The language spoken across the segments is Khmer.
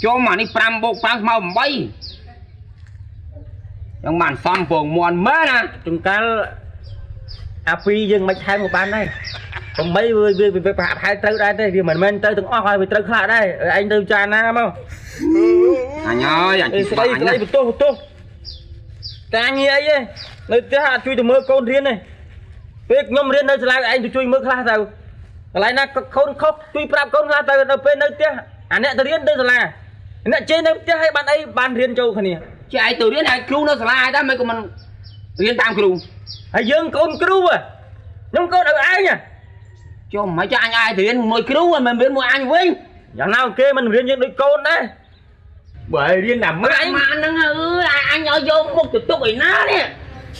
ចុំអានេះ5បូក5ស្មើ8ចឹងបានសំពងមន់មែនណា ចង្កាល់អាពីរយើងមិនថែមក៏បានដែរ8វាវាវាប្រហាក់ប្រហែលត្រូវដែរទេវាមិនមែនត្រូវទាំងអស់ហើយវាត្រូវខ្លះដែរឯងទៅចាណាមក អញហើយអញ អេ ជិះ ស្ដីស្ដី បាក់អញណា បន្ទោសបន្ទោសការងារអីទេនៅផ្ទះអត់ជួយទៅមើលកូនរៀនទេពេលខ្ញុំរៀននៅសាលាឯងទៅជួយមើលខ្លះទៅកន្លែងណាកូនខុសជួយប្រាប់កូនខ្លះទៅដល់ពេលនៅផ្ទះអាអ្នកទៅរៀនទៅសាលាអ្នកជេរនៅផ្ទះឲ្យបានអីបានរៀនចូលគ្នា ជាឯងទៅរៀនឲ្យគ្រូនៅសាលាឯងដែរមិនក៏មិនរៀនតាមគ្រូ ហើយយើងកូនគ្រូហ៎ខ្ញុំកូនឪឯងហ៎ ចុំមិនចាអញឲ្យទៅរៀនមួយគ្រូមិនរៀនមួយអញវិញ យ៉ាងណាគេមិនរៀនយើងដូចកូនដែរ បើឲ្យរៀនតែម៉ាក់ម៉ាក់ហ្នឹងអើយអញឲ្យយកមុខទៅទុកឯណានេះ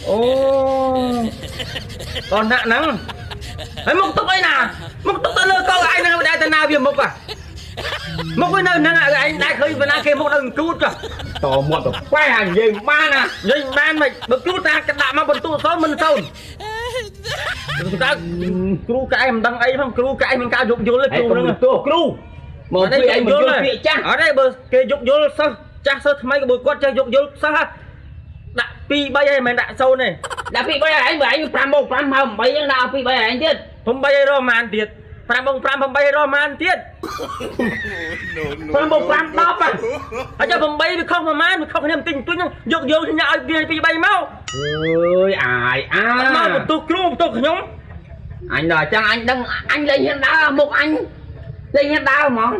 អូដល់ណាក់ហ្នឹងហើយមុខទុកអីណាមុខទុកទៅលើកូនឯងហ្នឹងមិនដែរទៅណាវាមុខហ៎មុខវានៅហ្នឹងឯងដែរឃើញបណ្ណាគេមុខនៅអង្គូតចុះ តមាត់ទៅប៉ែអញនិយាយមិនបានណា និយាយមិនបានមិនបើគ្រូតាកដាក់មកបន្ទុកសូន្យមិនសូន្យតើគ្រូកែមិនដឹងអីផងគ្រូកែមានការយោគយល់ទេ ហើ គ្រូហ្នឹង យកុំទោសគ្រូមកពីឯងមិនយល់ពាក្យចាស់ អត់ទេបើគេយោគយល់សិស្សចាស់សិស្សថ្មីក៏បើគាត់ចេះយោគយល់សិស្សហ่ะដាក់2 3ហើយមិនមែនដាក់0ទេ ដាក់2 3ឲ្យឯងបើឯង5បូក5មក8ហ្នឹងដាក់2 3ឲ្យឯងទៀត 8ឲ្យរកប៉ុន្មានទៀត5បង5 8ឲ្យរកប៉ុន្មានទៀត 5បូក5 10ហ៎ ហើយចុះ8វាខុសប្រហែលវាខុសគ្នាបន្តិចបន្តួចហ្នឹងយោគយល់ខ្ញុំឲ្យវា2 3មក អើយអាយអា អត់មកបន្ទោសគ្រូបន្ទោសខ្ញុំ អញដល់អញ្ចឹងអញដឹងអញលេងហ៊ានដើរមុខអញលេងហ៊ានដើរហ្មង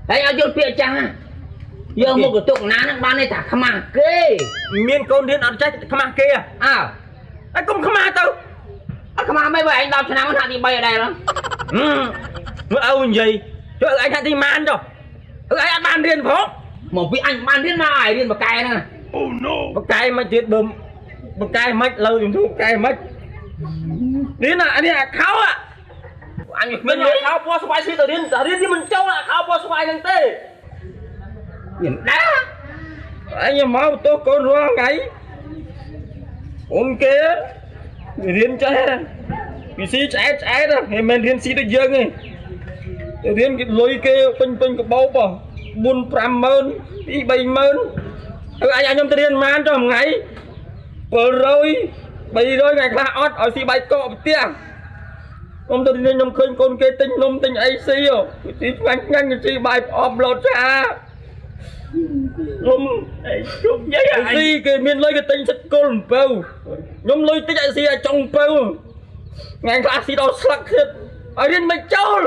ហើយឲ្យយល់ពាក្យចាស់ណាយកមុខកតុកណាហ្នឹងបានន័យថាខ្មាស់គេ មានកូនរៀនអត់ចេះខ្មាស់គេហ៎ អើ ហើយកុំខ្មាស់ទៅ អត់ខ្មាស់មិនបើឯង10ឆ្នាំហាក់ទី3អត់ដែរហ៎ ហឹមមើលឪនិយាយចុះឪឯងថាទីម៉ានចុះឪឯងអត់បានរៀនផង មកពីអញបានរៀនមកឲ្យរៀនបកែហ្នឹង បកែមិនទៀតបើបកែមិនលើជំនួបកែមិនរៀនអានេះអាខោអា អញវាគ្មាន មានអាខោពណ៌ស្វាយស៊ីទៅរៀនតែរៀនវាមិនចូលអាខោពណ៌ស្វាយហ្នឹងទេ មានដែរ អញមកបន្ទោសកូនរាល់ថ្ងៃអូនគេរៀនចេះពីស៊ីឆ្អែតឆ្អែតមិនមែនរៀនស៊ីដូចយើងទេរៀនគេលុយគេពេញពេញកបោប4 5ម៉ឺន2 3ម៉ឺនហើយអញឲ្យខ្ញុំទៅរៀនប៉ុន្មានចុះមួយថ្ងៃ700 300ថ្ងៃខ្លះអត់ឲ្យស៊ីបាយកកផ្ទះខ្ញុំទៅរៀនខ្ញុំឃើញកូនគេទិញនំទិញអីស៊ីស៊ីឆ្ងាញ់ឆ្ងាញ់ស៊ីបាយផ្អមលោតឆាខ្ញុំ អីជុំនិយាយអញ ស៊ីគេមានលុយគេទិញសិតគល់អំពៅខ្ញុំលុយតិចឲ្យស៊ីឲ្យចុងអំពៅថ្ងៃខ្លះស៊ីដល់ស្លឹកទៀតឲ្យរៀនមិនចូល